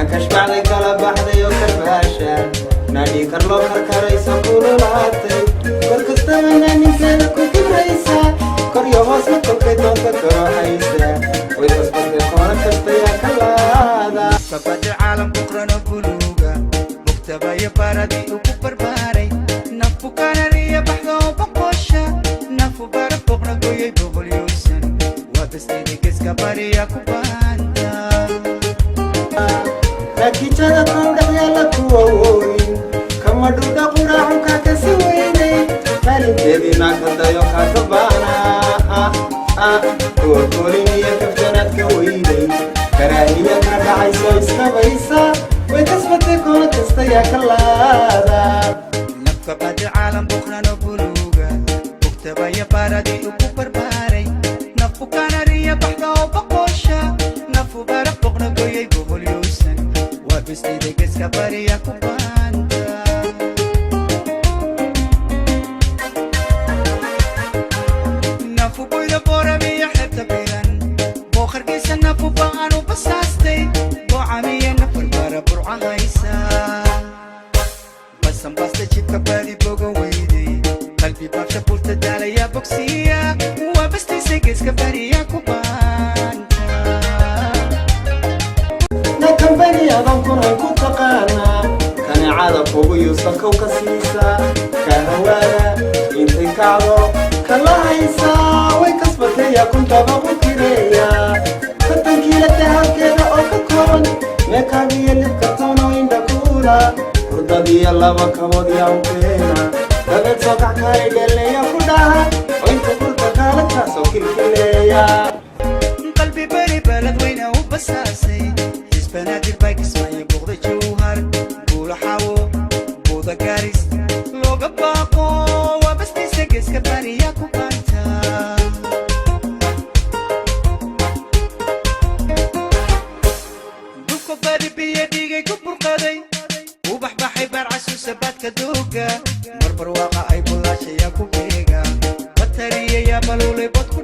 Nakashbacday, kala baxday oo karbaasha naadhii karloo karkarayso, kululaatay kor kastabana ninkeeda ku kibraysa, koryo hoosna kolkay doonta karooxaysa. Way kasbatay, koona kastayaa ka laada. Kabadi caalam buqrano buluuga mugtabayo baradii ugu barbaaray, nafu kanariya baxda oo boqosha, nafu bara boqna goyay boqolyuusan, waa bastayda geska bariya ku baanta. Raakijada kow dhex yaalla kuwa wooyin kama dhudha, quraacunkaa kasi weynay, kaalinteediina ka dayo kaa ka baana, kuwa koolin iyo kaftanaad ka weyday, karaahiya ka dhacayso iskabaysa. Way kasbatay, koona kastayaa ka laada. Nafka badi caalam buqrano buluuga mugtabaya baradii ugu barbaaray, nafu kanariya baxda oo boqosha, nafu bara boqna goyay boqolyuusan, waa bastayda geska bariya ku baanta. Nafu boyda booramiya xeebta bilan booqarkiisa, nafu ba'anu basaastay boocamiya, nafarbara burca haysa, basanbasta jibka baadi boga weyday, qalbi baabsha buurta daalaya bogsiya, waa bastiisa geeska bariya ku baanta. Na kambani adan kunan ku taqaanaa, kaneecada kugu yuusan kow ka siisaa, ka hawaada intay kacdo kala haysaa. Way kasbatay, yaa kuntaba u kireeya, 50 kiila dahabkeeda oo ka kooban meekaabiyo libkartoon oo indha kuula, hurdadiyo laba kabood yaa u keena, dabeed soo kac kaalay dheelneeya ku dhaha, oo inta burta kaala kaasoo kilkileeya. Qalbi beri balad weyna u basaasay, xisbanaadir bay kismaayo boqda, jowhar buula xawo buuda gaaris looga baaqo, waa bastiisa geeska bariya ku baanta. Dhulka bari biyo dhigay ku burqaday, ubax baxay baarcasuusa, baadka dooga marbar waaqa ay bulaashaya ku beega, batariyayaa baluulay bod ku.